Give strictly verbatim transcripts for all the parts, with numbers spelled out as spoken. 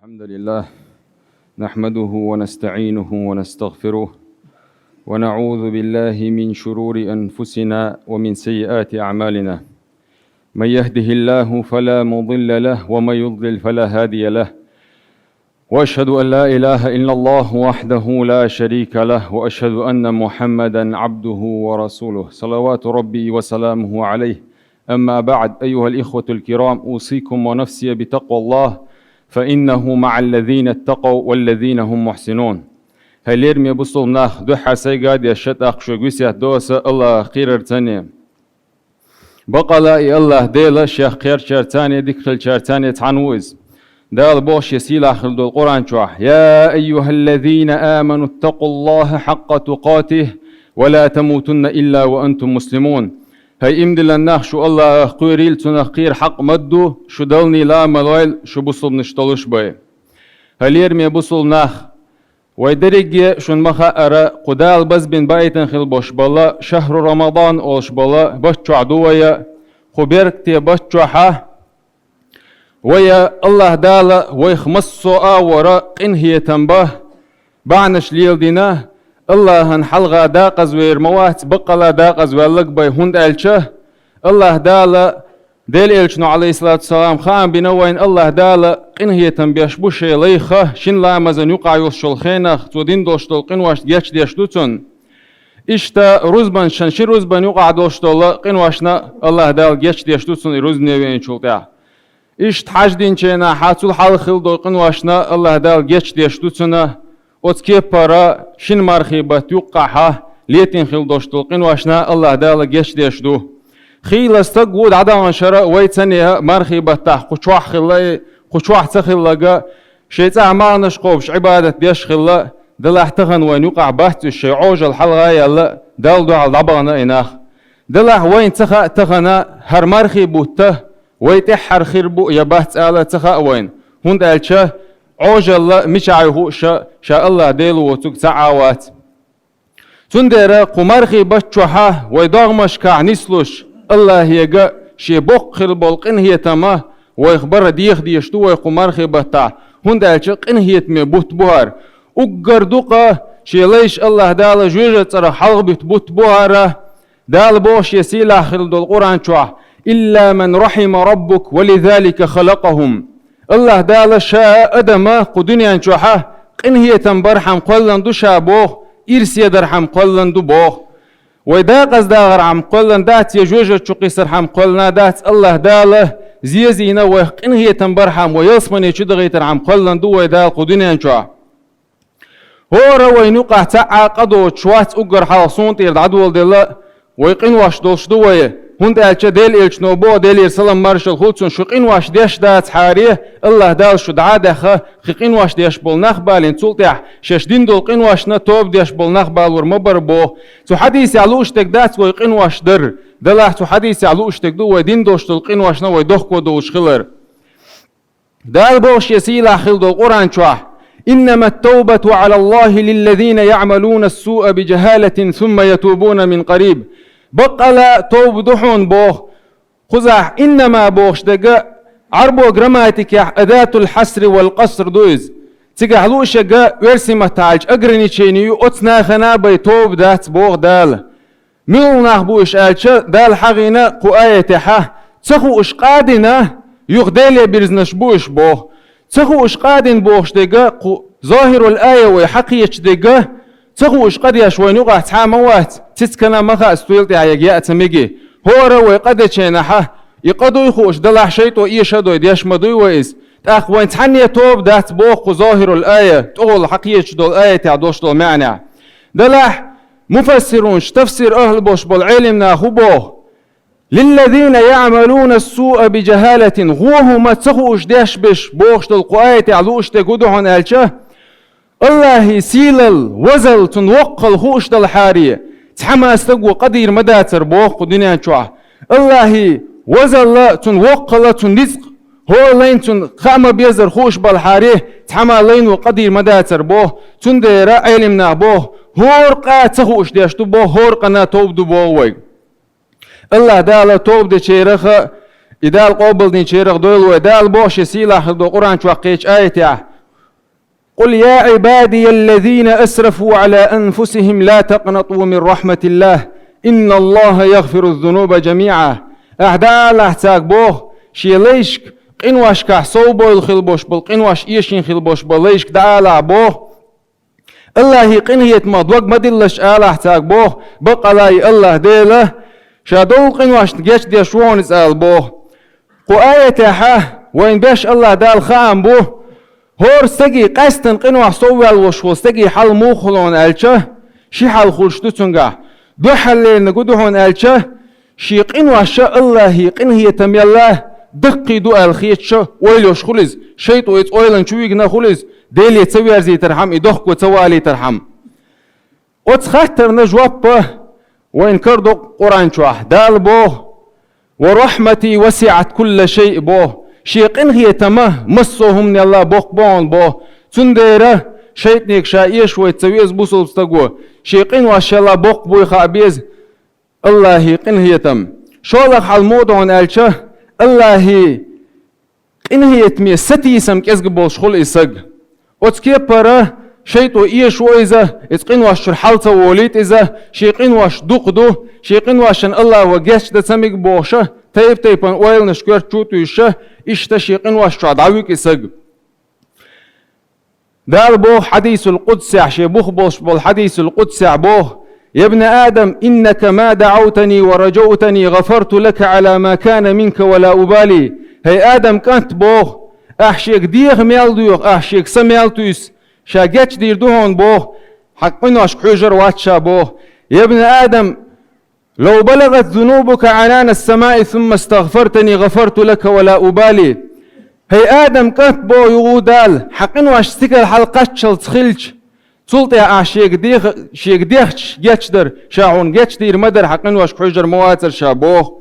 الحمد لله، نحمده ونستعينه ونستغفره، ونعوذ بالله من شرور أنفسنا ومن سيئات أعمالنا. من يهده الله فلا مضل له، ومن يضلل فلا هادي له. وأشهد أن لا إله إلا الله وحده لا شريك له، وأشهد أن محمدا عبده ورسوله، صلوات ربي وسلامه عليه. أما بعد، أيها الإخوة الكرام، أوصيكم ونفسي بتقوى الله، فإنه مع الذين اتقوا والذين هم محسنون. Хьай лераме бусалба нах, дуьххьара сайга а деш, тӀаккха шуьга весет до аса Аллахах кхерарца. Бакъала и Аллахь Дела Шех кхерачарца, дика хиларца цхьаьна ву Иза. Дала боху Шен сийлахь хилла долу Къуръан чохь: «يا أيها الذين آمنوا اتقوا الله حق تقاته ولا تموتن إلا وأنتم مسلمون». ХӀай иман диллина нах, шу Аллахах кхоьрийла, Цунах кхера хьакъ ма ду, шу далнийла а ма лойла, шу бусалбанаш долуш бай. Хьай лераме бусалба нах, вай дерриге шуна ма хаъара, кху Дала базбина баийтина хила болуш болу шахьру Рамадан олуш болу бат чохь ду вай, кху беркате бат чохь а. Вай Аллахь Дала вайх массо а агӀора къинхетам бан бахьанаш леладина, Аллахьан хьалха дакъазвер ма вац, баккъала дакъазваьлларг бай, хӀунда аьлча Аллахь Дала Делан Элчано, Ӏалайхиссалату вассалам, хаам бина вайна, Аллахь Дала къинхетам беш бу Шен лайх, шина ламазан юкъахь йолуш йолу хенах Цо дина долуш долу къиношна гечдеш ду цунна. Иштта рузбанашна, ши рузбан юкъахь долуш долу къиношна Аллахь Дала гечдеш ду цунна и рузбане веанчул тӀаьхьа. Иштта хьаж динчу хенахь, цул хьалха хилла долу къиношна Аллахь Дала гечдеш ду цунна. Оцу кепара шина мархий бат юккъахь летийна хила долуш долу къиношна Аллахь Дала гечдеш ду. Хийла стаг ву дӀадаханчу шарахь вай ца неха мархий баттахь кху чохь хилла и, кху чохь ца хилларг, шайн цӀахь магӀанаш кхобуш Ӏибадат деш хилла, делахь тахана вайна юкъахь бац уьш, шайн Ӏожалла хьалха а яьлла, Далла дуьхьал дӀабахана и нах. Делахь вайна ца хаьа тахана хӀара мархий бутт вай тӀаьххьара хир бу я бац ала ца хаьа вайна, хӀунда аьлча Ӏожалла мичахь ю хууш ша Аллахь Дела воцург цхьа а вац. Цундела кху мархий бат чохь а вай догӀмашкахь нислуш, Аллахьега Шен боккха хилла болу къинхетам вайх бара деха дезаш ду вай кху мархий баттахь, хӀунда аьлча къинхетаме бутт бу хӀара. Уггар дукха Шен лайш Аллахь Дала жоьжа цӀарах хьалха буьту бутт бу хӀара. Дала боху Шен сийлахь хилла долу Къуръан чохь: «إلا من رحم ربك ولذلك خلقهم». Аллахь Дала Ша а, адам а кху дуьнен чохь а къинхетам бархьама кхоьллина ду Ша боху, ирсадархьама кхоьллина ду боху. Вай дакъаздахархьама кхоьллина дац, я жоьжа чу кхиссархьама кхоьллина дац, Аллахь Дала зен-зийна вайх къинхетам бархьама вай ялсамане чу дахийтархьама кхоьллина ду вай Дала кху дуьнен чохь. ХӀора вайна юкъахь цхьа а къа доцуш вац, уггар хьалха суна тӀера дӀадоладелла, вай къинош долуш ду вай, хӀунда аьлча Делан Элчано боху, Делера салам маршалла хуьлда цунна, шу къинош деш дацахьара, Аллахь Дала шу дӀа а даьхна, кхин къинош деш болу нах балийна, цул тӀаьхьа шаьш дина долу къиношна тоба деш болу нах балор ма бара боху. Цу хьадисехь лууш дерг дац вай къинош дар, делахь цу хьадисехь лууш дерг ду вай дина долуш долу къиношна вай дохко долуш хилар. Дала боху Шен сийлахь хилла долу Къуръан чохь: «إنما التوبة على الله للذين يعملون السوء بجهالة ثم يتوبون من قريب». Баккъала а тоба ду хьуна боху. Кхузахь «иннама» бохуш дерг Ӏарбо грамматикехь адатул хьасри вал къаср ду иза. Цигахь лууш ерг оьрсийн маттахь аьлча ограничение ю, оцу нахана а бай тоба дац боху Дала. Муьлха нах бу уьш аьлча, Дала хьахийна кху аятехь, ца хууш къа а дина, юха Деле бирзинарш бу уьш боху. Ца хууш къа а дина бохуш дерг кху зохирул ая вай хьакхеташ дерг, ца хууш къа деш вайна юкъахь цхьа а ма вац, цицкана а ма хаьа, стуйла тӀехь ерг яа ца меги. ХӀора вай къа дечу хенахь, и къа дуй хууш, делахь шайтӀо эша а дой, деш ма дуй вай иза. ТӀаккха вайн цхьанне тоба дац боху кху зохирул ая, тӀехула хьакхеташ долу аятехь долуш долу маьӀнехь. Делахь муфассирунаш, тафсир ахӀла болуш болу Ӏелимнаха хӀун боху? «للذين يعملون السوء بجهالة», гӀо хӀума ца хууш деш берш бохуш долу кху аятехь лууш дерг хӀун ду хьуна аьлча, Аллахьан сийлалла, вазалла, цуьнан воккхалла хууш далахьара, цхьамма а стаго къа дийр ма дацара боху кху дуьнен чохь. Аллахьан вазалла, цуьнан воккхалла, цуьнан ницкъ, хӀора лайна цунна хаа ма-беззара хууш балахьара, цхьамма а лайно къа дийр ма дацара боху. Цундела Ӏелимнаха боху, хӀора къа ца хууш деш ду боху, хӀора къана тоба ду боху вайга. Аллахь Дала тоба дечарах а, и Дала къобалдинчарах а дойла вай. Дала боху Шен сийлахь хилла долу Къуръан чохь кхечу аятехь: قل يا عبادي الذين أسرفوا على أنفسهم لا تقنطوا من رحمة الله إن الله يغفر الذنوب جميعا. Ахьа дӀаалахь царга боху, шен лайшка къиношкахь совбевлла хила болуш болу, къинош эшийна хила болуш болу лайшка дӀаалахь боху. Аллахьан къинхетамах дог ма диллалаш алахь царга боху, баккъала и Аллахь Дела, ша долу къиношна гечдеш ву хьуна иза ала боху. Кху аятехь вайна беш Аллахь Далла хаам бу, хӀора стаге къаьстина къинош совваьлла волуш волу стаге хьал муха хуьлу хьуна аьлча, ши хьал хуьлуш ду цуьнгахь. Дуьххьарлерниг хӀун ду хьуна аьлча, шен къинош Аллахьан къинхетамелла даккхий ду аьлла хеташ ойла йолуш хуьлу иза. ШайтӀо иза ойланна чу вигна хуьлу иза, Деле ца верзийтархьама, и дохко ца валийтархьама. Оцу хаттарна жоп вайна карадо Къуръан чохь. Дала боху: «ورحمتي وسعت كل شيء», боху. Шен къинхетам массо а хӀуманелла боккха бу хьуна боху. Цундела шайтӀанега ша эшавайта ца веза бусалба стаго. Шен къиношелла боккха буй хаа беза Аллахьан къинхетам. ШолгӀа хьал муха ду хьуна аьлча, Аллахьан къинхетаме сатийсам кӀезиг болуш хуьлу и саг. Оцу кепара шайтӀо эшаво иза, иза къинош чуьра хьал ца волуьйту иза, шен къинош дукха ду, шен къиношна Аллахьо гечдан ца мега бохуша, тайп-тайпана ойланаш коьрта чу а туьйсуша, иштта шен къинош чохь дӀавуьгу и саг. Дала боху хьадисул къудсехь, шен бух болуш болу хьадисул къудсехь боху: «يا ابن آدم إنك ما دعوتني ورجوتني غفرت لك على ما كان منك ولا أبالي». ХӀай Адам кӀант, боху, ахь шега деха мел доьху, ахь шега са мел туьйсу, ша гечдийр ду хьуна боху, хьан къиношка хьуьжар вац ша боху. «يا ابن آدم لو بلغت ذنوبك عنان السماء ثم استغفرتني غفرت لك ولا أبالي». ХӀай Адам кӀант, боху юха Дала, хьан къинош стигала хьалакхаччалц хилча, цул тӀаьхьа ахь шега деха-, шега дехча гечдар, ша хьуна гечдийр ма дара, хьан къиношка хьуьжар ма вацара ша боху.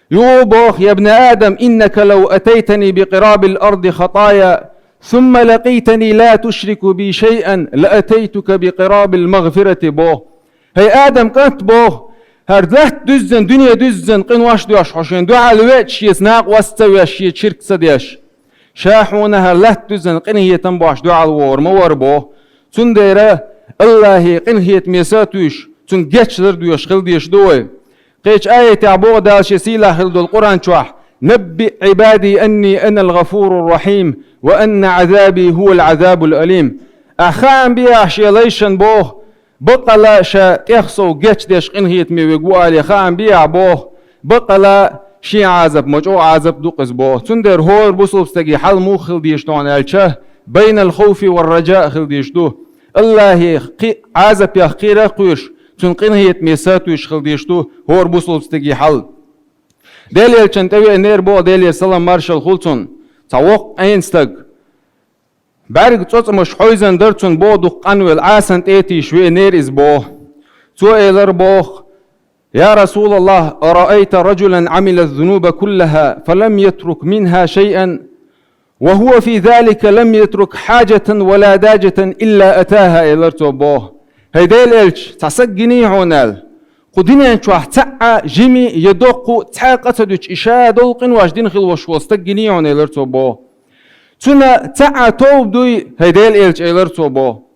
Юха боху: «يا ابن آدم إنك لو أتيتني بقراب الأرض خطايا ثم لقيتني لا تشرك بي شيئا لأتيتك بقراب المغفرة», боху. ХӀай Адам кӀант, боху, хӀара латта дуьззина, дуьне дуьззина къинош доьш хьо шен дуьхьал веача, шеца накъост ца веш, шеца ширк ца деш, ша хьуна хӀара латта дуьззина къинхетам бош дуьхьал вогӀур ма вара боху. Цундела Аллахьан къинхетаме са а туьйсуш, цуьнга гечдар доьшуш хила дезаш ду вай. Кхечу аятехь боху Дала шен сийлахь хила долу Къуръан чохь: «نبئ عبادي أني أنا الغفور الرحيم وأن عذابي هو العذاب الأليم». Ахь хаам бехьа шен лайшна боху, баккъала ша тӀех сов гечдеш къинхетаме верг ву алий хаам бехьа боху, баккъала шен Ӏазап ма чӀогӀа Ӏазап ду-кх иза боху. Цундела хӀора бусалба стаге хьал муха хила дезаш ду хьуна аьлча, «بين الخوف والرجاء» хила дезаш ду. Аллахьан кхи-, Ӏазапех кхера а кхоьруш, цуьнан къинхетаме са а туьйсуш хила дезаш ду хӀора бусалба стаге хьал. Делан элчанна тӀевеанера боху, Делера салам маршалла хуьлу цунна, цхьа воккха Ӏена стаг. БӀаьрг цӀоцкъамаш хьойзан дара цунна боху, дукха къанвелла, Ӏасанна тӀе а тийша веанера иза боху. Цо элира боху: «يا رسول الله، أرأيت رجلا عمل الذنوب كلها فلم يترك منها شيئا وهو في ذلك لم يترك حاجة ولا داجة إلا أتاها», элира цо боху. ХӀай Делан элча, цхьа саг гиний хьуна аьлла, кху дуьнен чохь цхьа а жимий я доккхий цхьа а къа ца дуьтуш, и ша долу къинош дина хила волуш волу стаг гиний хьуна, элира цо боху. Цунна цхьа а тоба дуй, хӀай Делан элча, элира цо боху.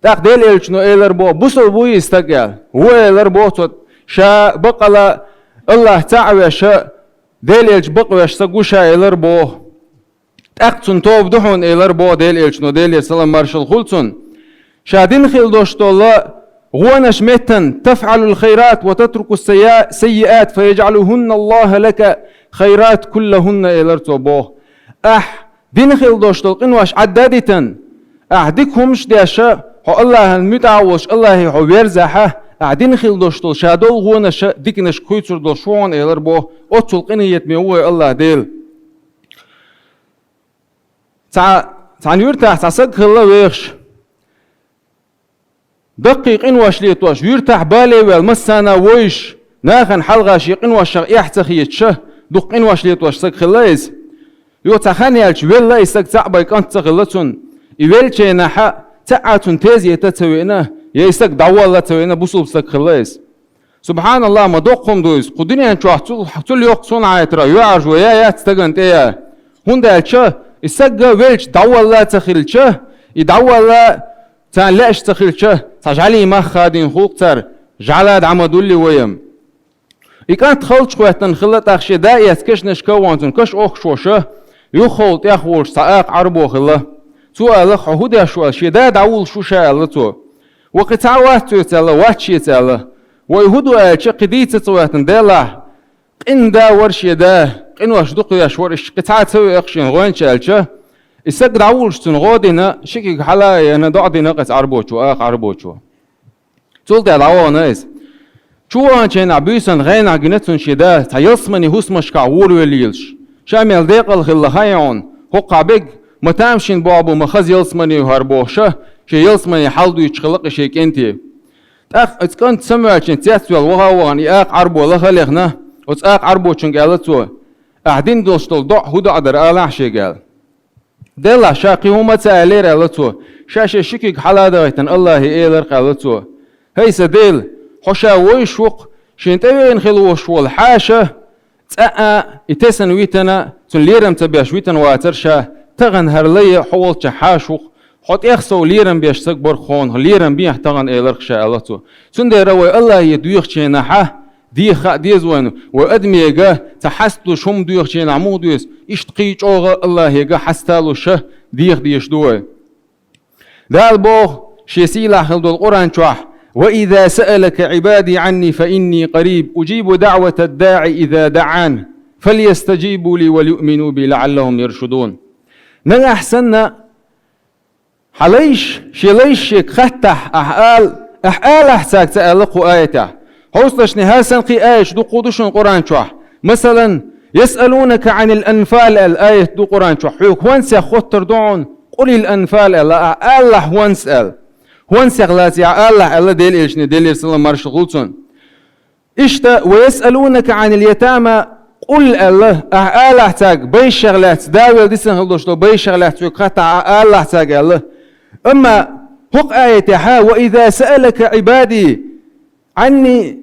ТӀаккха Делан элчано элира боху: «Бусалба вуй и стаг?» аьлла. «Ву», элира боху цо. «Ша баккъала Аллахь цхьаъ веша, Делан элча бакъвеш стаг ву ша», элира боху. «ТӀаккха цунна тоба ду хьуна», элира боху Делан элчано, Делера салам маршалла хуьлу цунна. «Ша дина хила долуш долу гӀонаш меттан, تفعل الخيرات وتترك السيئات فيجعلهن الله لك خيرات كلهن», элира цо боху. Ахь дина хила долуш долу къинош Ӏадда а дитина, ахь дика хӀуманаш а деш, хьо Аллахьан муьтӀахь а волуш, Аллахье хьо верзахь, ахь дина хила долуш долу ша долу гӀонаш диканашка хуьйцур долуш ву хьуна, элира боху, оццул къинхетаме ву вай Аллахь Дела. Цхьа, цхьана юьртахь цхьа саг хилла вехаш. Даккхий къинош летош, юьртахь бале а ваьлла, массарна а вовзаш, нахана хьалха шен къиношех эхь ца хеташ, дукха къинош летош саг хилла иза. Юха цхьа хан яьлча велла и саг, цхьаъ бен кӀант ца хилла цунна. И веллачу хенахь цхьа а цунна тезета а ца веана, я и саг дӀаволла а ца веана, бусалба саг хилла иза. СубхьаналлахӀ, ма доккха хӀума ду иза. Кху дуьнен чохь цул, цул йоккха суннатра йоӀаржо я яц стагана тӀе я. ХӀунда аьлча и саг велча дӀаволла а ца хилча, И дӀавалла, царна лаьаш ца хилча, цхьа жӀалий мах хадийна хул-кх цар, жӀала дӀа ма дуллий вай-м. И кӀант халчахӀоьттина хилла, тӀаккха шен да эцна кешнашка а вахана, цун каш охкуш волуш, юххехула тӀехволуш цхьа акха Ӏарбо хилла. Цо аьлла-кх: «Хьо хӀун деш ву?» — аьлла. «Шен да дӀавуллуш ву ша», — аьлла цо. «Вай кхин цхьа а вац соьца», — аьлла. «Вац шеца», — аьлла. «Вай хӀун ду?» — аьлча, кхин дийца ца хӀоьттина, делахь, къинан да вара шен да, къинош дукха еш вара, иштта кхин цхьа а ца веа-кх шена гӀоьнча аьлча, и саг дӀавуллуш цунна гӀо дина, ши куьг хьала а яьхна, доӀа дина-кх иза Ӏарбочо, акха Ӏарбочо. Цул тӀаьхьа дӀавахана иза. Чу ваханчу хенахь буьйсанна гӀенах гина цунна шен да, цхьа ялсаманин хӀусамашкахь гӀоравелла лелаш. Ша мел декъала хилла хаьий хьуна, хӀокхахь берг ма тамашийна бохь бу, ма хаза ялсамане ю хӀара бохуш, шен ялсаманин хьал дуьйцуш хилла-кх и шен кӀанте. ТӀаккха оцу кӀант самаваьлча, цецваьлла ваха а вахана, и акха Ӏарбо лаха а лехна, оцу акха Ӏарбочуьнга аьлла цо: «Ахь дина долуш долу доӀа хӀун доӀа дара, алахьа шега», — аьлла. «Делахь, ша кхин хӀума ца аьллера», — аьлла цо. «Ша шен ши куьг хьала а дахийтина, Аллахье элира-кх», — аьлла цо: «ХӀай сан Дела, хьо ша вовзаш ву-кх, шена тӀевеана хила волуш волу хьаша, цӀа а и тесна витина, цунна лерам ца беш витина вацара ша, тахана хӀара лай хьо волчохь хьаша ву-кх, хьо тӀех сов лерам беш саг бара-кх хьуна, лерам бехьа тахана», — элира-кх ша, аьлла цо. Цундела вай Аллахье доьхучу хенахь деха хаа деза вайна, вай адамега цхьа хьасталуш хӀума доьхучу хенахь муха доьсу, иштта кхин чӀогӀа Аллахьега хьасталуш деха дезаш ду вай. Дала боху Шен сийлахь хила долу Къуръан чохь: «وإذا سألك عبادي عني فإني قريب أجيب دعوة الداع إذا دعان فليستجيبوا لي وليؤمنوا بي لعلهم يرشدون». Нагахь санна, хьан лайш, шен лайш шега хаттахь, ахь ала, ахь алахь цаьрга, ца аьлла кху аятехь. Хьовсалаш, хӀара санна кхин аяташ дуккха а ду шуна Къуръан чохь. Масалан, «يسألونك عن الأنفال» аьлла аят ду Къуръан чохь. Хьоьга хӀонсех хоттур ду хьуна, «قل الأنفال» аьлла, ахь алалахь хӀонс аьлла. ХӀонсех лаьцна ахь алалахь аьлла Делан Элчане, Делера салам маршалла хуьлда цунна. Иштта, «ويسألونك عن اليتامى قل» аьлла, ахь алалахь цаьрга, байшех лаьцна, да велла дисина хила долуш долу байшех лаьцна хьоьга хаттахь, ахь алалахь цаьрга аьлла. Амма хӀокху аятехь: «وإذا سألك عبادي عني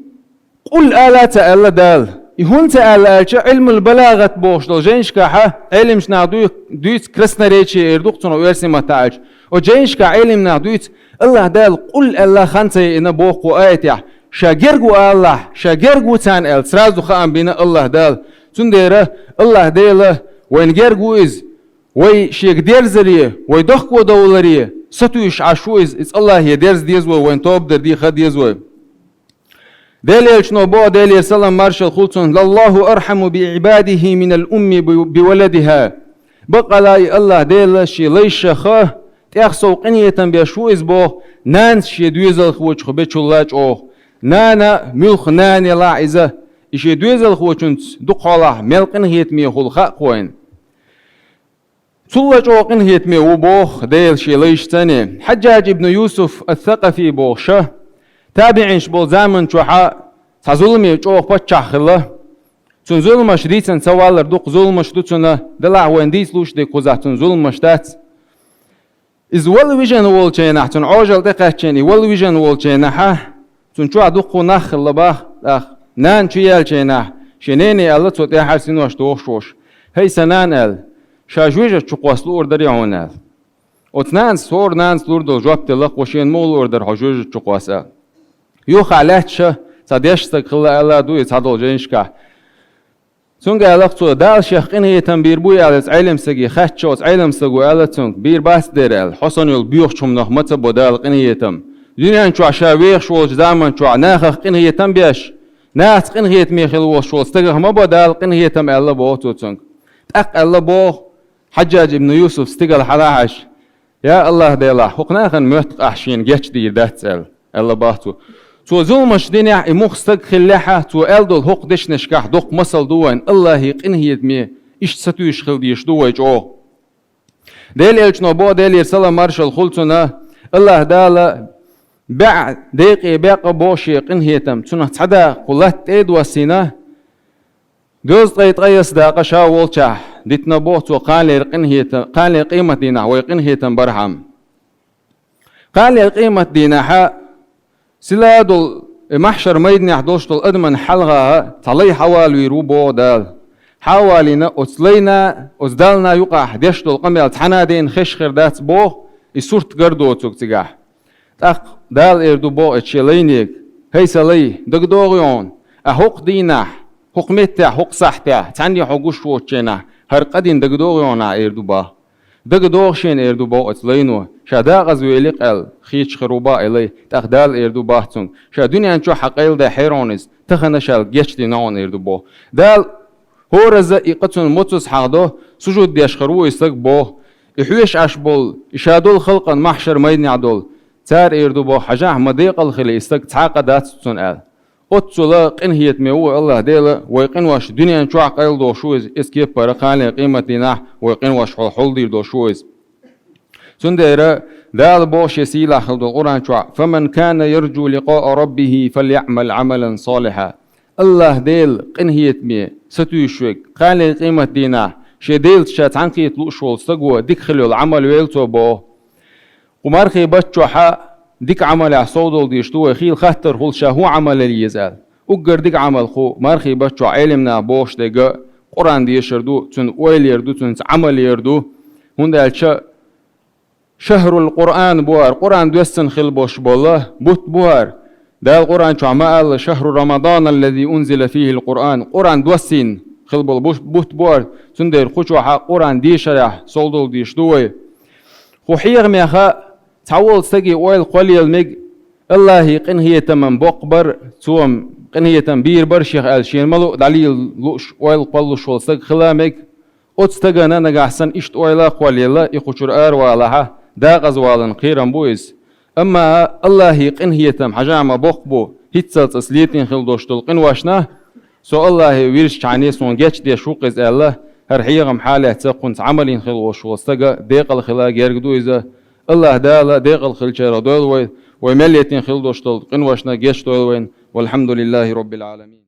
قل» ала а ца аьлла Дала. И хӀунда ца аьлла аьлча, Ӏилмул балагӀат бохуш долу жайнашкахь, Ӏелимаш наха дуй-, дуьйцу, красноречие эр ду-кх цунах оьрсийн маттахь аьлча. Оцу жайнашкахь Ӏелим наха дуьйцу, Аллахь Дала «къул» аьлла хан ца яйина боху кху аятехь. Ша герга ву алалахь, ша герга ву царна аьлла, сразу хаам бина Аллахь Дала. Цундела Аллахь Дела вайна герга ву Иза. Вай Шега дерзаре, вай дохко довларе сатуьйсуш Ӏаш ву Иза. Иза Аллахье дерза деза вай, вайна тоба дар деха деза вай. Делан Элчано боху, Делера салам маршалла хуьлда цунна: «لله أرحم بعباده من الأم بولدها». Баккъала и Аллахь Дела шен лайшах тӀех сов къинхетам беш ву Иза боху, нанас шен доьзалхочух бечул а чӀогӀа. Нана муьлхха нана елахь иза, и шен доьзалхочуьнца дукха хьолахь мел къинхетаме хуьлу хаьа-кх вайна. Цул а чӀогӀа къинхетаме ву боху Дела шен лайшца. Хьаджжадж ибн Юсуф ас-Сакъафи бохуш, табиӀинаш болу заман чохь цхьа зуламе чӀогӀа паччахь хилла. Цуьнан зуламаш дийцина ца валлара, дукха зуламаш ду цуьнан, делахь вайна дийца лууш дерг кхузахь цуьнан зуламаш дац. Иза вала вижина волчу хенахь, цуьнан Ӏожалла тӀекхаьччина и вала вижина волчу хенахь, цуьнан чохь дуккха а нах хилла боху, тӀаккха нана чу яьллачу хенахь, шен нене аьлла цо, тӀаьхьара синош дохуш волуш: «ХӀай сан нана, — аьлла, — ша жоьжахати чу кхосса луур дарий хьуна?» — аьлла. Оцу нанас хӀора нанас лур долу жоп делла-кх: «Ва шена муха луур дара хьо жоьжахати чу кхосса?» — аьлла. Юххехь лаьтташ цхьа дешна стаг хилла аьлла а ду и цхьадолу жайнашкахь. Цуьнга аьлла-кх цо: «Дала шех къинхетам бийр буй?» — аьлла, иза Ӏелам стаге хаьттича, оцу Ӏелам стаго аьлла цуьнга: «Бийр бац дера, — аьлла, — хьо санна йолу боьхачу хӀуманах ма ца бо Дала къинхетам. Дуьнен чохь ша вехаш волчу заман чохь нахах къинхетам беш, нахаца къинхетаме хила волуш волу стагах ма бо Дала къинхетам», — аьлла боху цо цуьнга. ТӀаккха аьлла боху Хьаджжадж ибн Юсуф стигала хьалахьаш: «Я Аллахь Делахь, хӀокху нахана моьтту-кх ахь шена гечдийр дац», — аьлла, аьлла боху цо. Цо зуламаш динехь, и муха стаг хиллехь а, цо аьлла долу хӀокху дешнашкахь доккха масал ду вайна, Аллахье къинхетаме иштта сатуьйсуш хила дезаш ду вай чӀогӀа. Делан Элчано боху, Делера салам маршалла хуьлда цунна: Аллахь Дала бӀе декъе баьккхина боху Шен къинхетам, цунах цхьа дакъа кху латта тӀе а доссийна, доьзткъе ткъайесна дакъа ша волчохь дитина боху Цо кханлера къинхета-, кханлера къематдийнахь вай къинхетам бархьама. Кханлера къематдийнахь сила а долу, и махьшар майданехь долуш долу адаман хьалха цхьа лай хьавалавийр ву боху Дала. Хьавалийна оцу лайна, оцу Далла юкъахь деш долу къамел цхьана а дена хезаш хир дац боху, И сурт гар доцург цигахь. ТӀаккха Дала эр ду боху эцу шен лайнега: «ХӀай сан лай, дагадогӀий хьуна, ахь хӀокху дийнахь, хӀокху меттехь, хӀокху сахьтехь, цхьаьнний хьо гуш воцучу хенахь, хӀара къа дина дагадогӀий хьуна ахь?» — эр ду боху. «ДагадогӀу шена», — эр ду боху оцу лайно. Ша декъаза велира аьлла, хеташ хир ву боху и лай, тӀаккха Дала эр ду боху цуьнга: «Ша дуьнен чохь хьан къайладаьхьира хьуна иза, тахана ша гечдина хьуна», — эр ду боху. Дала хӀоразза и къа цунна моцаза хьахадо, сужуд деш хир ву и стаг боху. И хьоьжуш Ӏаш болу, и ша долу халкъана маьхьшар майданехь долу. Цара эр ду боху: «Хьажахь, ма декъала хила и стаг, цхьа а къа дац цунна», — аьлла. Оццула къинхетаме ву АллахӀ Дела, вай къинош дуьнен чохь къайладохуш ву иза, иза кеппара кхане къематдийнахь вай къинош хьо-, хьулдийр долуш ву иза. Цундела Дала боху шен сийлахь хила долу Къуръан чохь: «فمن كان يرجو لقاء ربه فليعمل عملا صالحا». АллахӀ Дела къинхетаме, сатуьйсуш верг, кхане къематдийнахь шен Делаца ша цхьаьнакхета лууш волу стаго дика хила йолу Ӏамал йойла цо боху. Кху мархи баттахь дика Ӏамалехь совдала дийш ду вай, хийла хаттар хуьлу ша хӀун Ӏамал яла еза аьлла. Уггар дика Ӏамал кху мархи баттахь Ӏелам наха бохуш дерг Къуръан дешар ду, цуьнан ойла яр ду, цуьнца Ӏамал яр ду. ХӀунда аьлча «Шахрул Къуръан» боху хӀара, Къуръан доьссина хила болуш болу бутт бу хӀара. Дала Къуръан чохь ма аьлла: «Шахру Рамадан аллази унзила фихил Къуръан». Къуръан доссийна хила болу бу-, бутт бу хӀара. Цундела кху чохь Къуръан дешарехь совдала дийш ду вай. Кху хьехамех цхьаволчу стаге ойла кхоллаелла мега, АллахӀан къинхетаман боккха бара, цо-м къинхетам бийр бара шех аьлла, шена ма луъу дӀалийла лууш, ойла кхоллалуш волу стаг хила мега. Оцу стагана нагахь санна иштта ойла а кхоллаелла, и кху чуьра аравалахь, декъаза валан кхерам бу иза. Амма АллахӀан къинхетам хьажахь ма боккха бу, хӀинццалц ас летийна хила долуш долу къиношна, со АллахӀе вирзичхьана суна гечдеш ву-кх иза аьлла, хӀара хьехам хьалаэцна кхунца Ӏамал йина хила волуш волу стага декъала хила герга ду иза. АллахӀ Дала декъала хиллачарах дойла вай, вай мел летийна хила долуш долу къиношна гечдойла вайна. Валхьамдулиллахи роббил Ӏаламин.